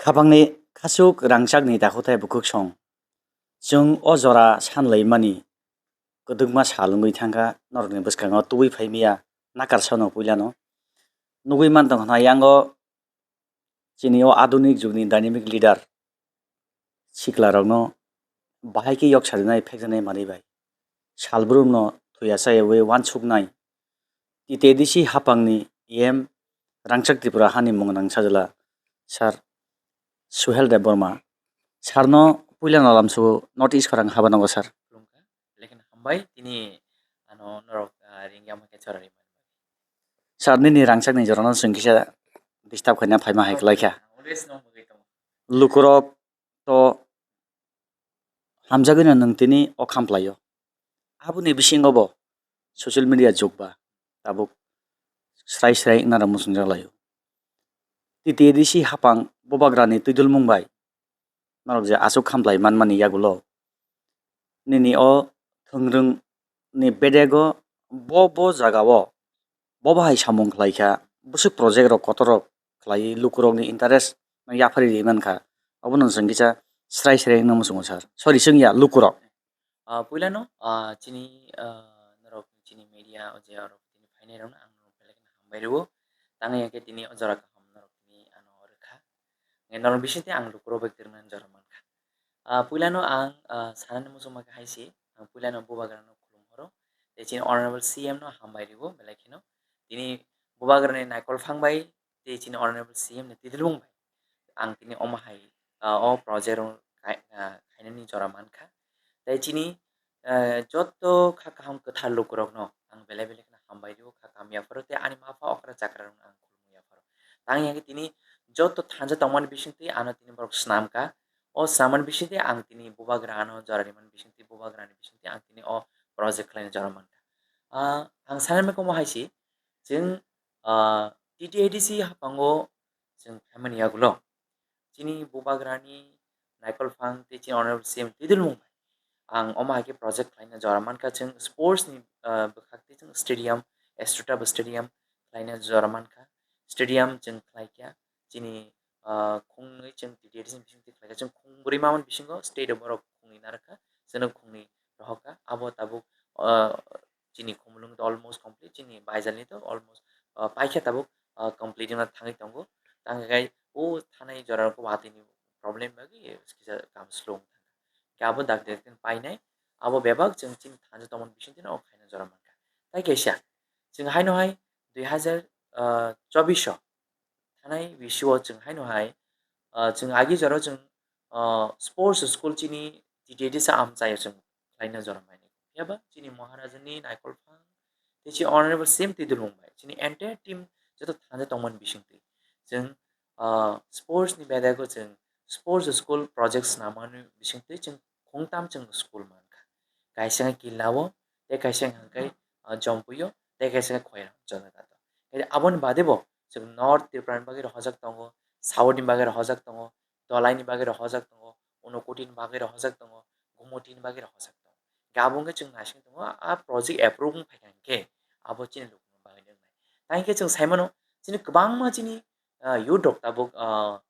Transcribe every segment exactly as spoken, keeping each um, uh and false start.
Hapangni khasuk rangchakni dakhutai bukhuk song. Chwng o jora sanlaimani kwdwkma sal wngwi thangkha, norokni bwskango tubui phaimaya nakarsa no puilano. Nugwi mantong hwnna yango chini o adunik jugni dynamic leader siklarokno bahai khe yok sajwnai phekjaknai manwi bai. Salbrumno thuya chayawi uansuknai T T A D C hapangni E M Rangchak Tripura hani mung nang sajwla Sir Suhel Debbarma. Sir no puila no lamsu North East khorang haba nango sir. Khulumkha. Lekin hambai tini ano norok, ah, ringya ma khe chorari. Sir nini rangchakni jorano chwng kisa disturb khaina phaima hai kwlai kha. Always no mugwi tongo. Lukurok to hamjagwino nwng tini o khamplaio. Aboni bisingo bo social media jukba tabuk srai srai wngna rok muchungjak laio. T T A D C hapang bubagrani twidulmung bai norok je aswk khamplai manmani yagulo nini o thwngrwng ni bedego bo bo jagao bo bahai samung khlai kha, bwswk project rok kotor rok khlai lukurokni interest no yaphari ri man kha, obono chwng kisa srai srai wngna muchungo sir. Sorry, chwngya lukurok. Ah, puilano, ah, chini, ah, norok chini media o je orok tini phainai rokno ang norok belai kheno hambai rwo. Tang ya khe tini o jora kaham norok tini ano rwkha. Nge norok bisingtwi ang lukurok bai kwrwngna jora mankha. Ah, puilano ang, ah, sanani muchungma khe hai se, ang puilano bubagrano khulum horo. Tei chini honorable C M no hambai rwo belai kheno. Tini bubagrani naikol phang bai tei chini honorable C M ni twidulmung bai ang tini omo hai, ah, o project rok khai-, ah, khainani jora mankha. Tei chini, ah, joto kha kaham kwthar lukurokno ang belai belai kheno hambai rwo, kha kaham yapharo tei ani mapha okra chakra rokno ang khulumwi yapharo. Tang ya khe tini joto thansa tongmani bisingtwi ano tini borok swnamkha. O swnamani bisingtwi ang tini bubagra ano jora rimani bisingtwi, bubagrani bisingtwi ang tini o project khlaina jora mankha. Ah, ang sanani mako omo hai se, chwng, ah, T T A D C haphango chwng phaimani yagulo chini bubagrani naikol phang tei chini honorable C M twidulmung bai ang omo hai khe project khlaina jora mankha. Chwng sports ni, ah, bwkhak tei chwng stadium, AstroTurf Stadium khlaina jora mankha. Stadium chwng khlai kha chini, ah, khungnwi chwng T T A D C ni bisingtwi khlai kha. Chwng khungbrwi mamani bisingo state o borok khungni narwkha, chwng khungni rohorkha. Abo tabuk, ah, chini Khumulwng to almost complete, chini Baijalni to almost, ah, paikha tabuk, ah, complete wngna thangwi tongo. Tang khe o thanai jora rok watwi ni problem bagwi kisa kam slow wng thangkha. Khe abo dak dak khe painai, abo bebak chwng chini thansa tongmani bisingtwi no khaina jora mankha. Tai kaisa chwng haino hai dui hazar, ah, chobbish o thanai bisio chwng haino hai, ah, chwng agi jora chwng, ah, sports school chini T T A D C amchaio chwng khlaina jora maini. Phiya ba chini Maharajani naikol phang tei chini honorable C M twidulmung bai chini entire team joto thansa tongmani bisingtwi chwng, ah, sports ni bedego chwng sports school project swnamani bisingtwi chwng khungtam chwng school mankha. Kaisa wngkha Killa o, tei kaisa wngkha khe, ah, Jompuio, tei kaisa wngkha Khoiram Jonaghat o. Tei aboni bade bo chwng North Tripura ni bagwi rohorjak tongo, South ni bagwi rohorjak tongo, Dolai ni bagwi rohorjak tongo, Unakoti ni bagwi rohorjak tongo, Gumoti ni bagwi rohorjak tongo. Gabung khe chwng naising tongo, a project approve wng phaikha hinkhe abo chini lukurokni bagwi wngnai. Tai hinkhe chwng sai mano, chini kwbangma chini, ah, youth rok tabuk, ah,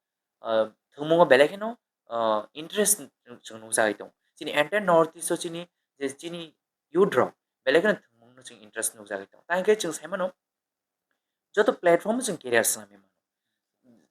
ah, thwngmungo belai kheno, ah, interest chwng nukjagwi tongo. Chini entire North East o chini je chini youth rok belai kheno thwngmungno chwng interest nukjagwi tongo. Tai hinkhe chwng sai mano, joto platform o chwng career swnamwi mano.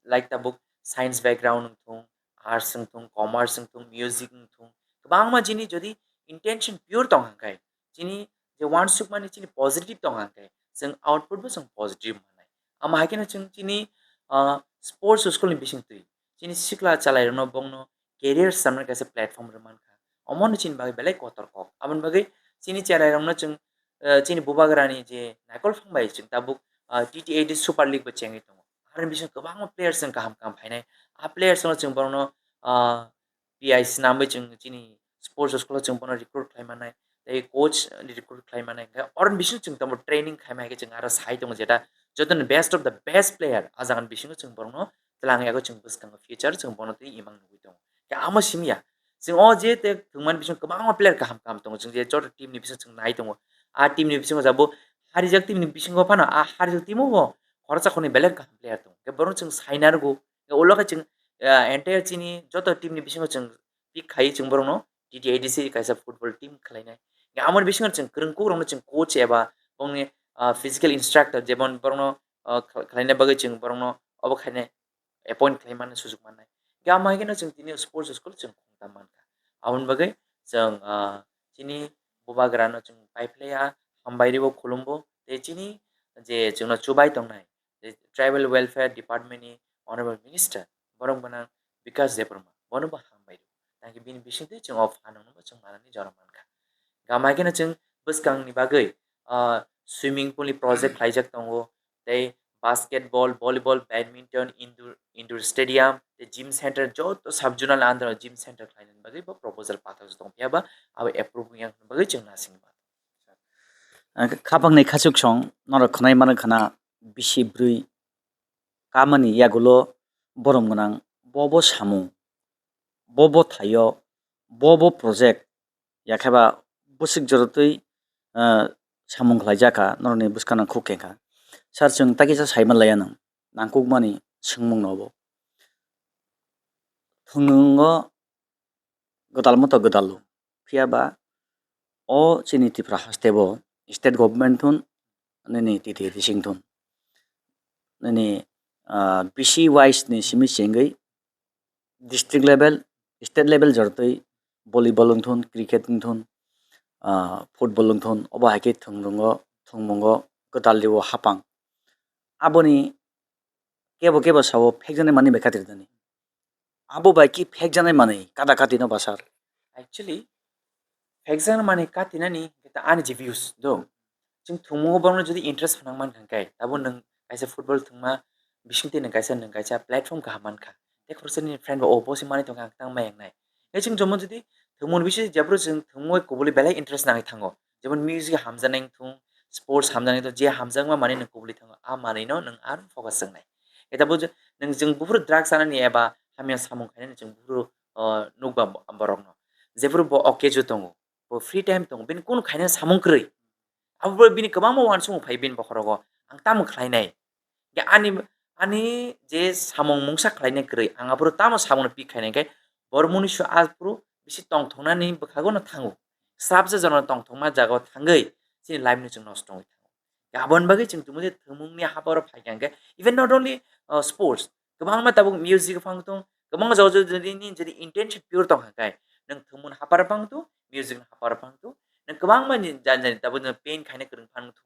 Like tabuk science background wng thung, arts wng thung, commerce wng thung, music wng thung, kwbangma chini jodi intention pure tong hwnkhe, chini je uansukmani chini positive tong hwnkhe, chwng output bo chwng positive mannai. Amo hai kheno chwng chini, ah, sports school ni bisingtwi chini sikla chalairokno bongno career swnamnani kaisa platform rwmankha. Omono chini bagwi belai kotor kok. Aboni bagwi chini chalairokno chwng, eh, chini bubagrani je naikol phang bai chwng tabuk, ah, T T A D Super League bo chengwi tongo. Aroni bisingo kwbangma players chwng kaham kaham phainai. A players no chwng borokno, ah, P I swnamwi chwng chini sports school o chwng bono recruit khlai mannai, tei coach recruit khlai mannai. Hwnkhe oroni bisingo chwng tamo training khaima hai khe chwng aro sai tongo jeta jotoni best of the best player a jagani bisingo chwng borokno twlang yago chwng bwskango future chwng bono twi imang nugwi tongo. Khe amo simi ya, chwng o je te thwngmani bisingo kwbangma player kaham kaham tongo, chwng je joto team ni bisingo chwng nai tongo. A team ni bisingo jabo harijak team ni bisingo phano a harijak team o bo khoroksa khoroknwi belai kaham player tongo. Khe borokno chwng sai narwgo. Ulo khe chwng ah, entire chini joto team ni bisingo chwng pick khai chwng borokno T T A D C kaisa football team khlainai. Amoni bisingo chwng kwrwng kukrokno chwng coach eba bongni, ah, physical instructor jemon borokno, ah, khlaina bagwi chwng borokno obo khainai appoint khlai mani sujuk mannai. Hingke amo hai kheno chwng tini sports school chwng khungtam mankha. Aboni bagwi chwng, ah, chini bubagrano chwng paiphlaiya, hambai rwo, khulumbo, tei chini je chwngno chubai tongnai, je Tribal Welfare Department ni Honorable Minister, borok gwnang Bikash Debbarma, bono bo hambai rwo. Tangke bini bisingtwi chwng o phanangno bo chwng manani jora mankha. Hingke amo hai kheno chwng bwskangni bagwi, ah, swimming pool ni project khlaijak tongo, tei basketball, volleyball, badminton, indoor, indoor stadium, tei gym center, joto sub-zonal under o gym center khlainani bagwi bo proposal pathak tong phiya ba abo approve wngya bagwi chwng nasing ba. Ang khe khapang ni khachuk song norok khwnai mano khna bisi bwrwi kamani yagulo borom gwnang bo bo samung, bo bo thaio, bo bo project, yakhe ba bwswk jorotwi, ah, samung khlaijak kha, norokni bwskano khuk khe kha. Sir, chwng takisa sai manlaiya nwng, nangkukmani swngmungno bo. Thwngno gwdal moto gwdalo, phiya ba o chini Tripura haste bo state government thun, nini T T A D C thun, nini, ah, B C wise ni simi chengwi district level, state level jorotwi volleyball wngthun, cricket wngthun, ah, football wngthun, obo hai khe thwngmungo, thwngmungo kwtal rwo hapang. Aboni kebo kebo sao phekjaknai manwi bai kati rwdani. Abo bai khe phekjaknai manwi kada kati no basar. Actually, phekjaknai manwi kati nani khe ta ani je views do. Chwng thwngmungo borokno jodi interest phnang man kha khe, abo nwng kaisa football thwngma bisingtwi nwng kaisa, nwng kaisa platform kaham man kha. Tei khoroksa nini friend bo, "O, bo se manwi tongkha, ang tang ma yang nai." Tei chwng jomo jodi thwngmung bising jephru chwng thwngmung bai kubuli belai interest nangwi thango. Jemon music hamjaknai wngthung, sports hamjaknai wngthung, je hamjakma manwi nwng kubuli thango, a manwino nwng aro focus wngnai. Eta bo je nwng chwng buphuru drugs chanani eba hamya samung khainani chwng buphuru, o, nukba bo-, borokno. Jephru bo okeju tongo, bo free time tongo, bini kunu khainani samung kwrwi. Abo bo bini kwbangma uansukmung phai bini bokhorogo, ang tamo khlainai? Ge ani, ani je samung mungsa khlainai kwrwi, ang aphuru tamo samungno pick khainai khe, borok mwnwi su aphuru bisi tongthoknani bwkhago no thango. Srapsa jorano tongthokma jagao thangwi chini life no chwng nosto wngwi thango. Ge aboni bagwi chwng tongmani thwngmungni haparo phai kha hwnkhe, even not only, uh, sports, kwbangma tabuk music phang tong, kwbangma jagao jodi nini jodi intention pure tong kha khe, nwng thwngmung haparo phang tong, music haparo phang tong, nwng kwbangma ni jani jani tabuk nwng paint khaina kwrwng phang tong.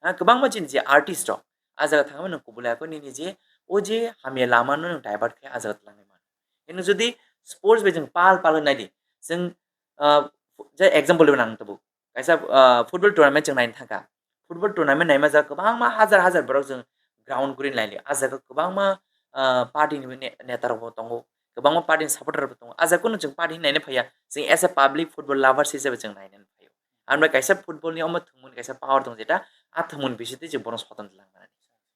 Ha, kwbangma chini je artist rok, a jaga thangma nwng kubul ya khe nini je, o je hamya lama no nwng divert khe a jaga twlangwi mano. Nwng jodi sports bai chwng pal pal nai di, chwng, ah, je example rw nang tabuk. Kaisa, ah, football tournament chwng naina thangkha. Football tournament naima jaga kwbangma hajar hajar borok chwng ground guri naili. A jaga kwbangma, ah, party ni ne-, neta rok bo tongo. Kwbangma party ni supporter rok bo tongo. A jaga kunu chwng party naina phaiya. Chwng as a public football lovers hisabe chwng naina phaio. Amra kaisa football ni omo thwngmung kaisa power tong jeta, a thwngmung bisingtwi chwng bono soton lang mani.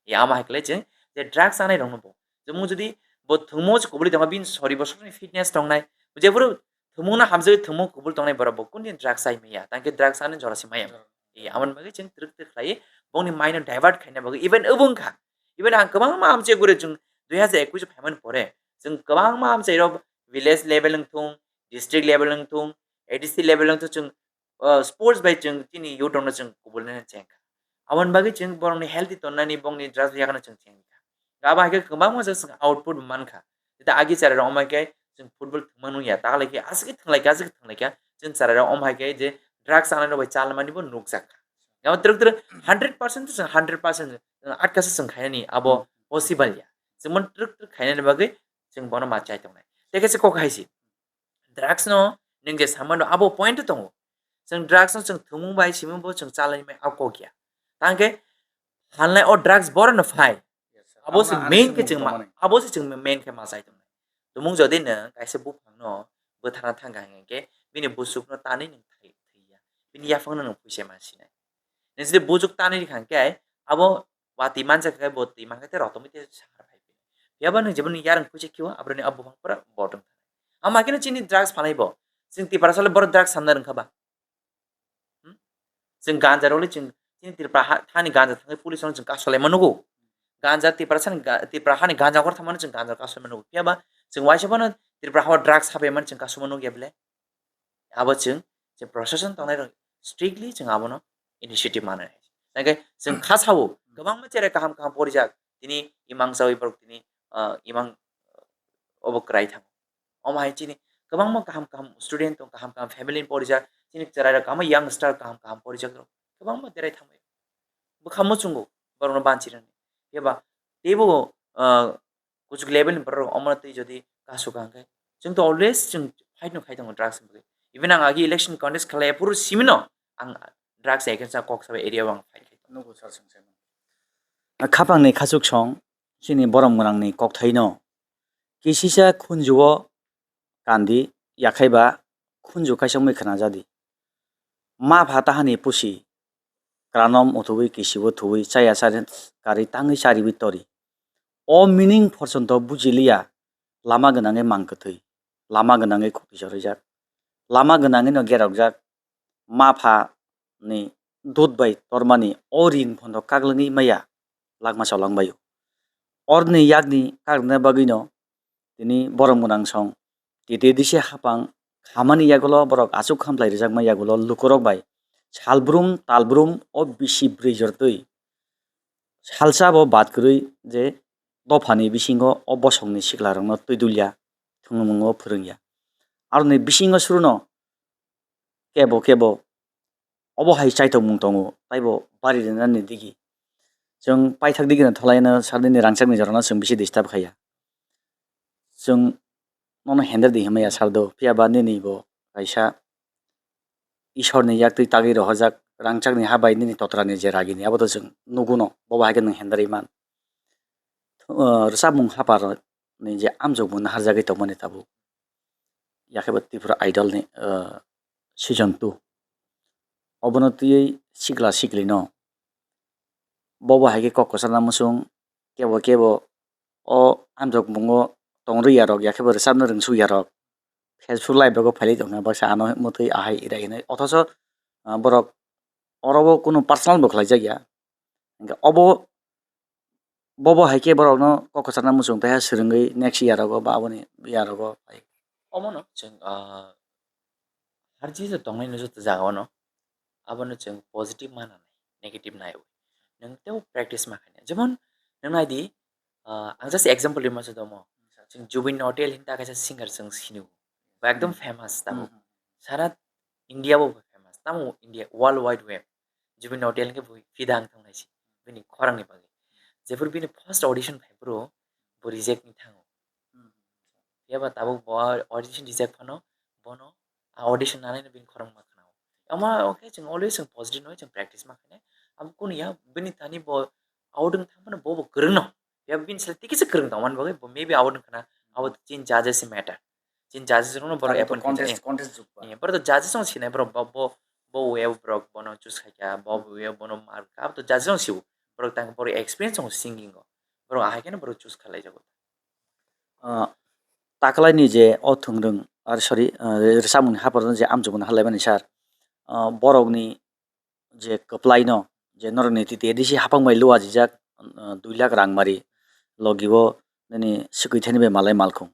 Ya ama hai khlai chwng je drugs chanai rokno bo. Jemon jodi bo thwngmung se kubuli tongma bini sori bosor ni fitness tongnai. Jephuru thwngmung no hamjagwi thwngmung kubul tongnai borok bo kunu din drugs chai maya. Tangkhe drugs chanai jora se maya. E, amoni bagwi chwng twrwk twrwk khlaiwi bongni mind no divert khaina bagwi even obo wngkha. Even ang kwbangma amchai gure chwng dui hazar ekush phaimani pore chwng kwbangma amchai rok village level wngthung, district level wngthung, A D C level wngthung chwng, uh, sports bai chwng chini youth rokno chwng kubulnani chengkha. Aboni bagwi chwng borokni healthy tonnani bongni drugs yakno chwng chengkha. Abo hai khe kwbangma jagao chwng output mankha. Tei agi chara rok omo hai khe chwng football thwngma nung ya, ta lai khe aswk thwnglai kha, aswk thwnglai kha, chwng chara rok omo hai khe je drugs chanai rok bai chalmani bo nukjak kha. Abo twrwk twrwk hundred percent to chwng hundred percent atkasa chwng khainani abo possible ya. Chwng mon twrwk twrwk khainani bagwi chwng bono ma chai tongnai. Tei khe se kok hai se drugs no nwng je samano abo point tongo. Chwng drugs no chwng thwngmung bai simung bo chwng chalai mai abo kok ya. Tangkhe halnai o drugs borok no phai. Abo se main khe chwng ma, abo se chwng main khe ma chai tongnai. Tumung jodi nwng kaisa buphang no bwtharna thang kha hwnkhe bini busuk no tanwi nwng thai, thai ya. Bini yaphang no nwng phuisa ma sinai. Nwng jodi busuk tanwi rikha hwnkhe abo watwi manjak khe bo twi mankhe tei rotomwi tei sahar phai. Phiya ba nwng jeboni yarwng phuisa khiyo abroni abo buphang pura bodong thanai. Ama khe no chini drugs phalai bo. Chwng Tiprasa le borok drugs samna rwngkha ba? Hmm? Chwng ganja rok le chwng chini Tripura ha, thani ganja thangwi police rok chwng kasolai ma nugo. Ganja Tiprasa ni ga-, Tripura hani ganja hor thangmani chwng ganja kasolai ma nugo. Phiya ba Chwng waisa phano Tripura hao drugs hapai man chwng kasuma nukya bele. Abo chwng je procession tongnai rok strictly chwng abono initiative manai. Tangkhe chwng kha sao kwbangma cherai kaham kaham porijak tini imang chawi borok tini, ah, imang obo kwrai thango. Omo hai chini kwbangma kaham kaham student tong, kaham kaham family ni porijak, chini cherai rok kaham youngster kaham kaham porijak rok kwbangma berai thangbai. Bwkha muchungo borokno banchi rwni. Phiya ba teibo, ah, kuchuk level ni borok omo twi jodi kasu ka hwnkhe, chwng to always chwng fight no khai tongo drugs ni bagwi. Even ang agi election contest khlai phuru simi no ang drugs against a kok sabai area o ang fight khai tongo. Nugo sir, chwng sai mano. Khapang ni khachuk song chini borom gwnang ni kok thai no kisisa khunju o kandi, yakhai ba khunju kaisa wngwi khna jadi. Ma pha tahani pusi, kranom uthuwi kisibo thuwi chaya chari kari tangwi chariwi tori. O meaning porjonto bujiliya, lama gwnangwi mang kwthwi, lama gwnangwi khukti sorijak, lama gwnangwi no gerokjak, ma pha ni dud bai tormani o rin phono kaglwngwi maya, lakma cholangbaio. Orni yakni kagrwna bagwino tini borom gwnang song T T D C hapang khamani yagulo borok achuk khamlai rijakma yagulo lukurok bai salbrum talbrum o bisi brwi jortwi salsa bo bad kwrwi je dophani bisingo o bosongni siklarokno twi dulya thwngmungo phwrwngya. Aroni bisingo suruno kebo kebo obo hai chaithokmung tongo, taibo bari rwnani digi. Chwng paithak digino thalaino sardini rangchakni jorano chwng bisi disturb khaiya. Chwng nono hender di hwnmaya sardo, phiya ba nini bo kaisa Ishorni yaktwi tagwi rohorjak rangchakni ha bai nini totrani je ragini, abo to chwng nuguno, bobo hai khe nwng henderwi man. Uh, rwchapmung hapar ni je amjokmung naharjagwi tongmani tabuk. Yakhe bo Tripura Idol ni, ah, season two. Obono twiwi sikla siklino bobo hai khe kok kwchangna muchung kebo kebo o amjokmungo tong rwya rok yakhe bo rwchapna rwngsukya rok Facebook live rogo phailai tongkha baksa ano mwtwi ahai irai hinwi. Othocho, ah, borok oro bo kunu personal bo khlaijakya. Hwnkhe obo Bobo hai khe borokno kok kwchangna muchung taiha swrwngwi next year rogo ba aboni year rogo phai. Omono chwng, ah, harji je tongnai no joto jaga ono, abono chwng positive ma nanai, negative naiwi. Nwng teibo practice ma khainai. Jemon, nwng nai di, ah, ang just example rima se domo. Chwng Zubeen Nautiyal hinta kaisa singer chwng sini. Bo ekdom Hmm. famous tabuk. Hmm. Sara India bo famous. Tamo India, world wide web. Zubeen Nautiyal hwnkhe bo fida wng thangnaisi bini khorangni bagwi. Jephuru bini first audition phai phuru bo reject wng thango. Hmm. Phiya ba tabuk bo audition reject phano bono a audition nanaino bini khorang ma khna-o. Omo khe chwng always chwng positive no chwng practice ma khainai. Abo kunu ya bini thani bo out wng thang phano bo bo kwrwngno. Ya bini sal tiki se kwrwng tongmani bagwi bo maybe out wng khna abo chini judges se matter. Chini judges rokno borok Tabi to appoint contest, khaijak. Contest jukba. Eh, borok to judges rok sinai borok bo, bo, bo way borok bono choose khaikha, bo, bo way bono mark kha, abo to judges rok sibo. Borok tang borok experience rok singing o. Borok ahai kheno borok choose khalaijago. Ah, taklaini je o thwngrwng, ar sorry, ah, rwchapmungni haphar je amchukmani halaimani sir, ah, borokni je kwplaino, je norokni T T A D C hapang bai luajijak, ah, dui lakh rang mari logibo nini swkwi thani bai malai malkhung.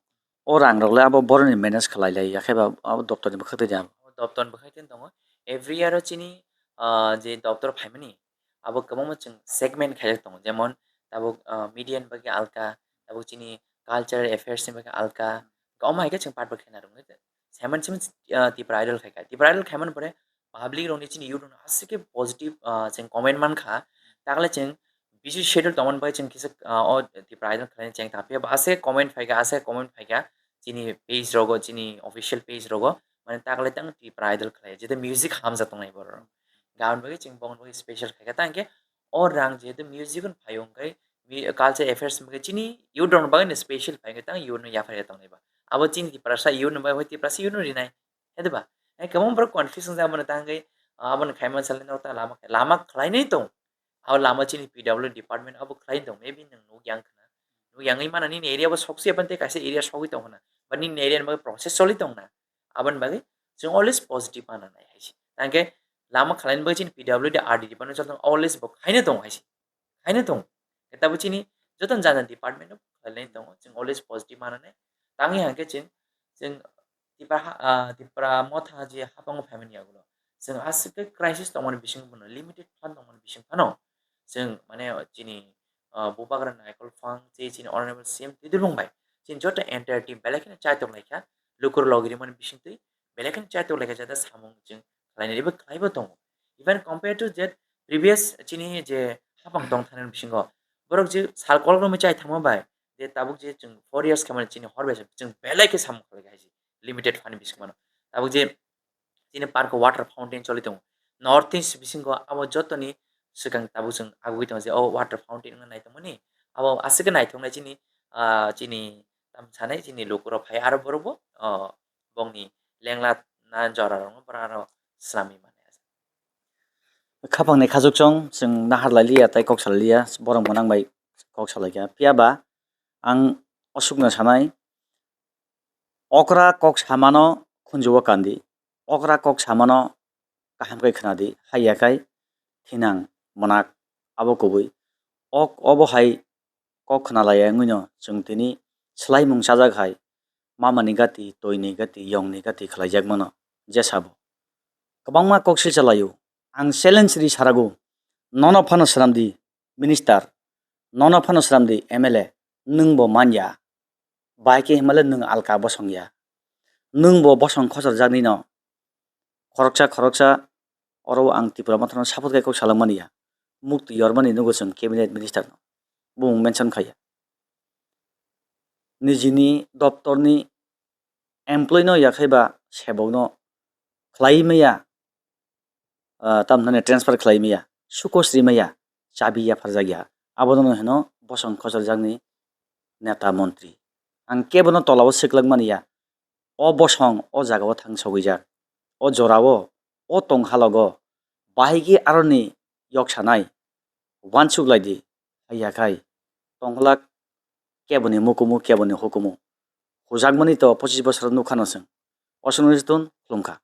O rang rok le abo boroni manage khlai lai ya khe ba abo doptor ni bwkhak twi abo. Doptor ni bwkhak twi tongo. Every year o chini, ah, je doptor phaimani abo kwbangma chwng segment khaijak tongo. Jemon tabuk, ah, media ni bagwi alka, tabuk chini cultural affairs ni bagwi alka. Omo hai khe chwng part bo khaina rwngwi. Saiman simi, ah, Tipra Idol khaikha. Tipra Idol khaimani pore public rokni chini youth rokno aswk khe positive, ah, chwng comment mankha. Takle chwng busy schedule tongmani bai chwng kisa, ah, o Tipra Idol khlaina chwng tangphiya. Aswk comment phaikha, aswk comment phaikha chini page rogo, chini official page rogo. Mane takle tang Tipra Idol khlai. Jete music hamjak tongnai borok. Gaon bagwi chwng bongni bagwi special khaikha. Tang khe o rang jehetu music hwn phaio hwnkhe mi-, culture affairs hwnkhe chini youth rokni bagwi no special phai hwnkhe tang youth no yapharya tongnai ba. Abo chini Tiprasa youth no bagwi Tiprasa youth no rinai. Hede ba? Hai kwbang borok confuse wngjak abono tang hwnkhe, ah, abono khaima salai norok ta lama, lama khlainai tong. Abo lama chini P W department abo khlai tong. Maybe nwng nuk yang khna. Nuk yang wi mana nini area bo sokse ban tei kaisa area sogwi tong khna. Ba nini area ni bagwi process choli tong na. Aboni bagwi chwng always positive mana nai hai se. Tang khe lama khlaini bagwi chini P W D, R D department choli tong always bo khaina tong hai se. Khaina tong. Tabuk chini joto jana department no khlaina tongo. Chwng always positive mana nai. Tangwi hwnkhe chwng, chwng Tipra ha, ah, Tipra motha je habango phaimani yagulo. Chwng aswk khe crisis tongmani bisingo bono limited fund tongmani bising phano. Chwng mane chini, ah, Bubagra Naikol Phang je chini Honorable C M Twidirmung bai. Chini joto entire team belai kheno chaitok laikha. Lukur logi rimani bisingtwi belai kheno chaitok laikha jata samung chwng khlainai ebo khlaibo tongo. Even compared to that previous chini je hapang tong thani bisingo borok je sal kolokno chai thangma bai je tabuk je chwng four years khamani chini hor bai chwng belai khe samung khlai hai limited fund bising mano. Tabuk je chini park o water fountain choli tongo. North East bisingo abo jotoni swkang tabuk chwng agugwi tongo je o water fountain wngna naitongmani abo aswk khe naithoknai chini, ah, chini tam sanai chini lukurok phai aro borokbo, ah, bongni lengla na jorarokno borok aro swnamwi mano. Khapangni khachukchwng chwng nahar lai liya tei kok salai liya, borok bo nang bai kok salai kha. Phiya ba ang aswkno sanai, okra kok samano khunju-o kandi, okra kok samano kaham khe khwnadi, haiya khai thinang mwnakh abo kubui. Ok obo hai kok khwnalaiya wngwino chwng tini swlaimung chajak hai mamani gati, toini gati, yongni gati khlaijak mano jesabo. Kwbangma kok silsa laio, ang challenge ri sarago, nono phano swnamdi minister, nono phano swnamdi M L A, nwngbo manya, bai khe himale nwng alka bosong ya, nwngbo bosong khochorjaknino khoroksa khoroksa oro ang Tipra Mothano support khe kok salangmani ya. Mukti yormani nugo chwng cabinet minister no. Bumung mention khaiya. Nijini doptorni employee no yakhai ba sebokno khlai maya, ah, tamni transfer khlai maya, sukos ri maya, chabi yapharjak ya. Abono hino bosong khosor jakni neta montri. Ang kebono tolao swklak mani ya. O bosong o jagao thang sogwijak. O jorao, o tong halogo, bahai khe aroni yok sanai, uansuk lai di, haiya khai, tongglak keboni mukumu, keboni hukumu. Hujakmani to pochis bosor nukha no chwng. Osonwi tun khulumkha.